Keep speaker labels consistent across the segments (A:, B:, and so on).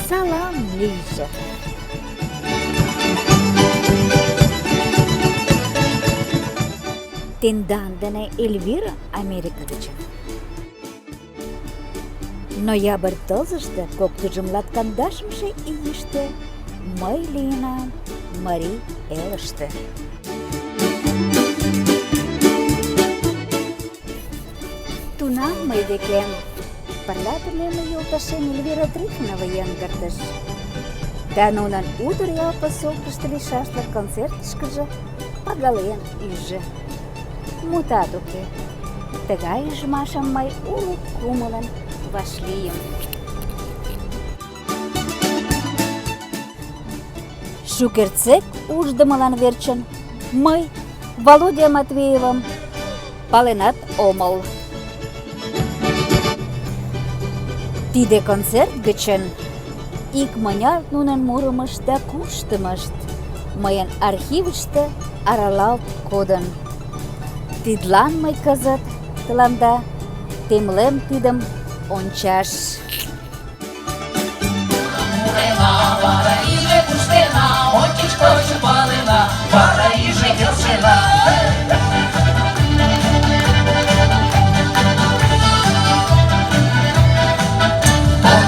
A: Салам лийже! Тендан дене Эльвира Америка гычын. Ноябрь тылзыште кок тӱжем латкандашымше ийыште мый лийынам Марий Элыште. Тунам мый декем пырля тунемме йолташем Эльвира Трифонова йыҥгыртыш. Да нунын Утыр ял поселкышто лийшашлык концертышкыже пагален ӱжӧ. Мутат уке, тыгай ӱжмашым мый уло кумылын вашлийым. Шукертсек уждымылан верчын мый Володя Матвеевым паленат омыл. Тиде концерт гычын икмыняр нунын мурымышт да куштымышт мыйын архивыште аралалт кодын. Тидлан мый кызыт тыланда темлем тидым ончаш.
B: Мурена, вара иже куштена, ончыч кочо палена, вара иже келшена.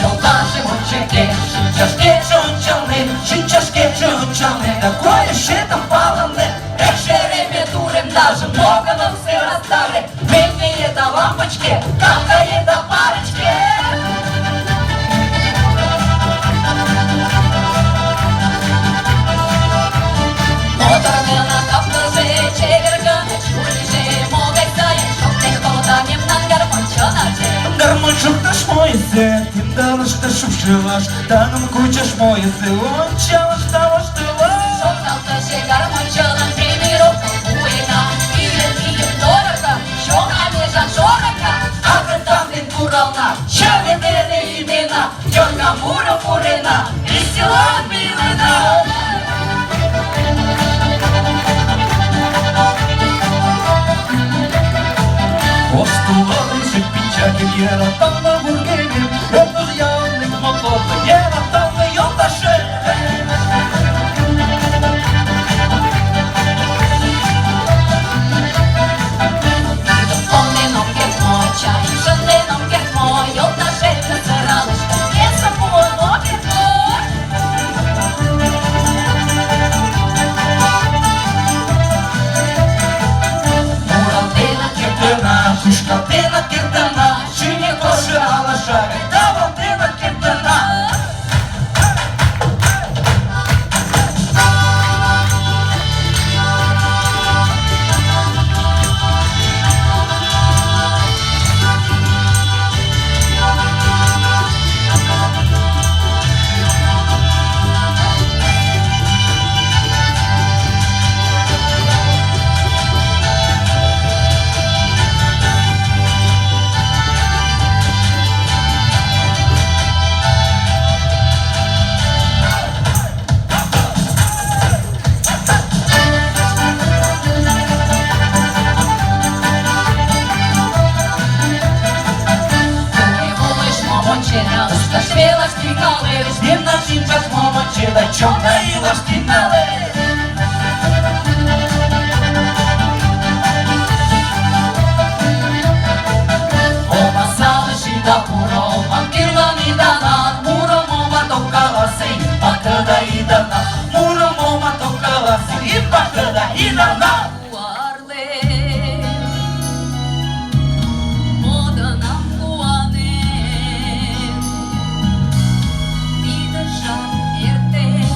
B: Йолташем ончыкем, шинчашкетше ончалнем, шинчашкетше ончалнем, да койышетым палынем. Эх, шеремет уремдаже, погоном сӧрастаре, меҥге да лампычке, капкае да парычке. Мотор гына капкыже, чевер гына чурийже, могай сайын шоктен колта мемнан гармоньчынаже.
C: Гармонь шокташ мойысе, темдалыште шупшылаш, таҥым кучаш мойысе, ончалаш да воштылаш.
B: Шокталтыже гармоньчылан гримировкым пуэна, ӱйын ийын дорого, чоҥа межан шорыка.
C: Агытан ден курална, чыве дене ӱдена, йорга мурым мурена, веселан илена. Ош тулан пинчакем, йӧраталме вургемем, ӧрдыж ялнет моторлык, йӧраталме йолташем.
B: Конден ом керт мо, чайым шынден ом керт мо, йолташемын сыралыште пьесым пуэн ом керт мо?
C: Муралтенак кертына, шӱшкалтенак кертына, шӱмем ошо алаша гай тавалтенак кертына.
B: Куэ олыш мом ончена, лышташ велаш тӱҥалеш.
C: Мемнан шинчаш мом ончена, чонна илаш тӱҥалеш. Омасалыш ида пуро, омам кӱрлын ида нал, мурым омат ок каласе, ӱмбакыда ида нал. Мурым омат ок каласе, ӱмбакыда ида нал.
B: Куарлем, модынам куанен, тиде жап эртен.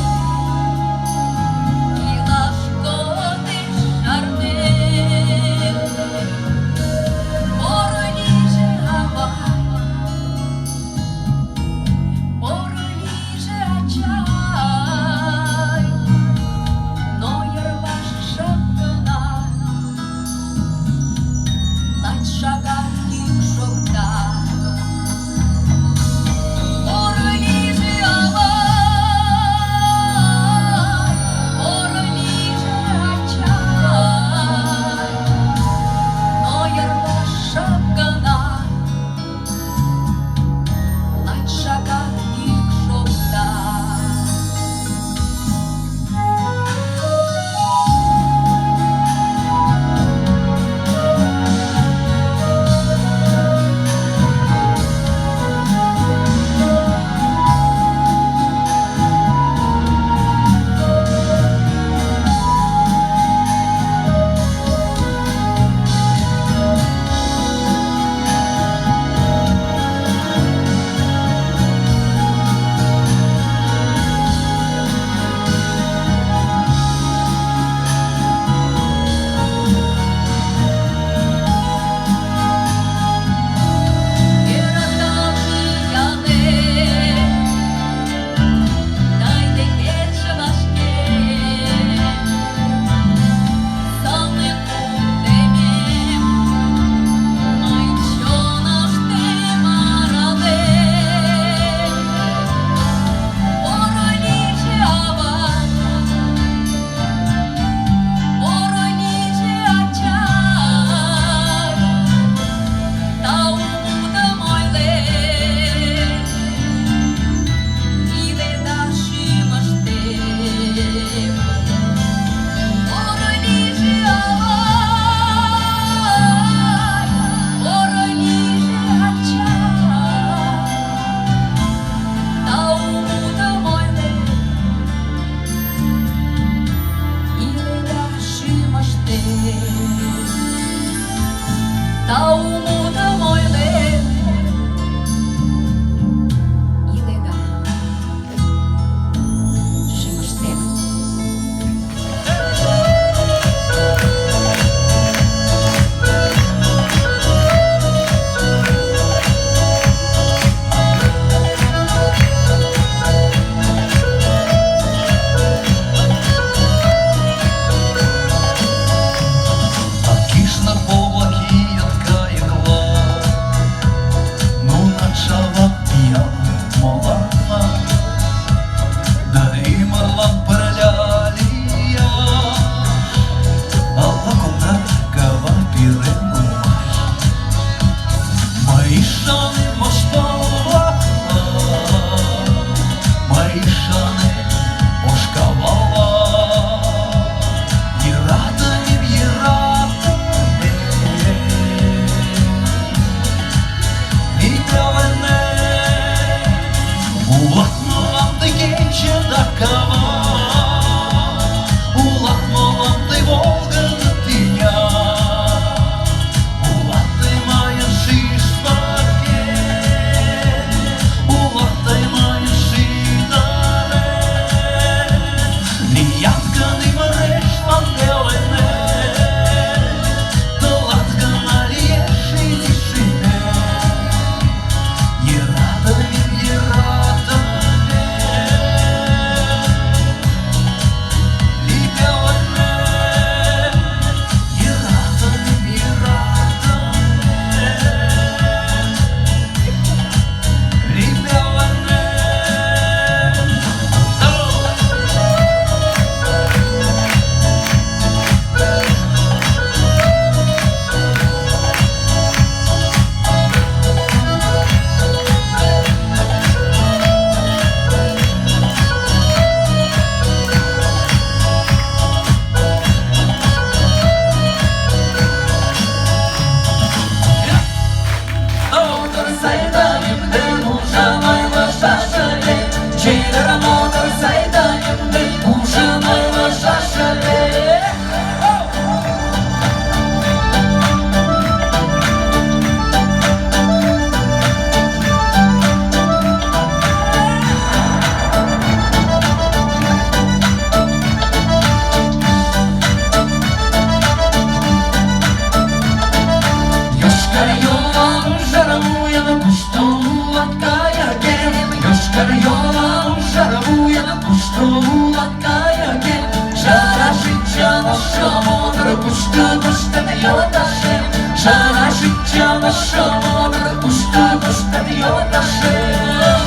C: Кушто улат, кайыкем, Шара шинчан ошо мотор, Кушто, кушто ты йолташем? Шара шинчан ошо мотор, Кушто, кушто ты йолташем?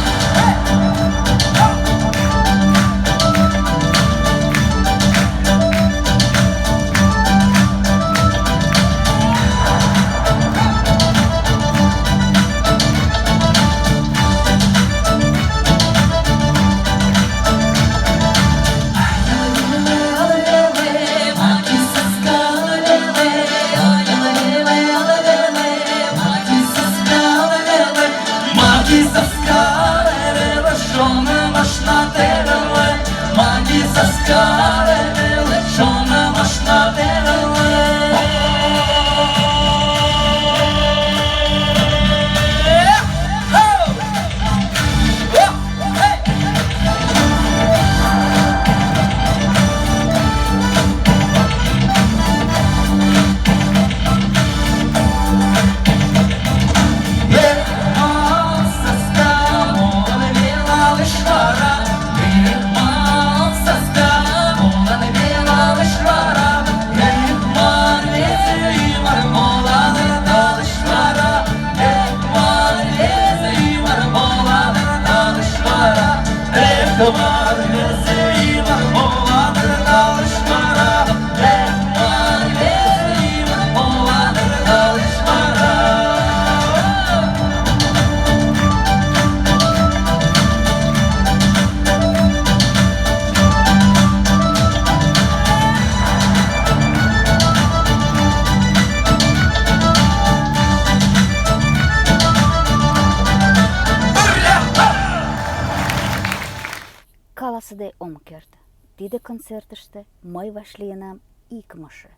A: Каласыде ом керт, тиде концертыште мый вашлийынам икымше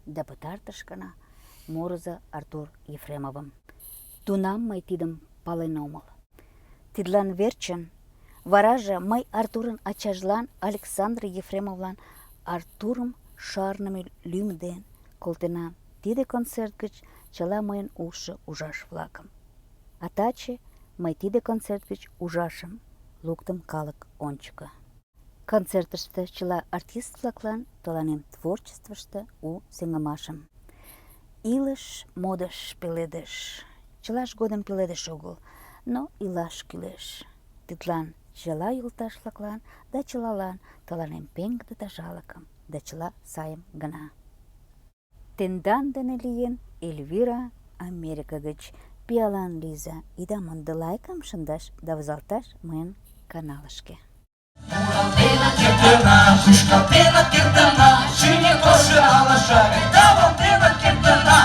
A: да пытартыш гана мурызо Артур Ефремовым. Тунам мый тидым пален омыл. Тидлан верчын вараже мый Артурын ачажлан Александр Ефремовлан Артурым шарныме лӱм дене колтенам тиде концерт гыч чыла мыйын улшо ужаш-влакым. А таче мый тиде концерт гыч ужашым луктым калык ончыко. Концертыште чыла артист-влаклан тыланем творчествышто у сеҥымашым. Илыш — модыш, пеледыш. Чылаж годым пеледыш огыл, но илаш кӱлеш. Тидлан чыла йолташ-влаклан да чылалан тыланем пеҥгыде тазалыкым да чыла сайым гына. Тендан дене лийын Эльвира Америка гыч. Пиалан лийза, ида мондо лайкым шындаш да возалташ мыйын каналышке.
C: Муралтенак кертына, шӱшкалтенак кертына, Шӱмем ошо алаша гай тавалтенак кертына.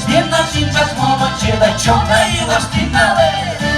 C: Мемнан шинчаш мом ончеда, чонна илаш тӱҥалеш.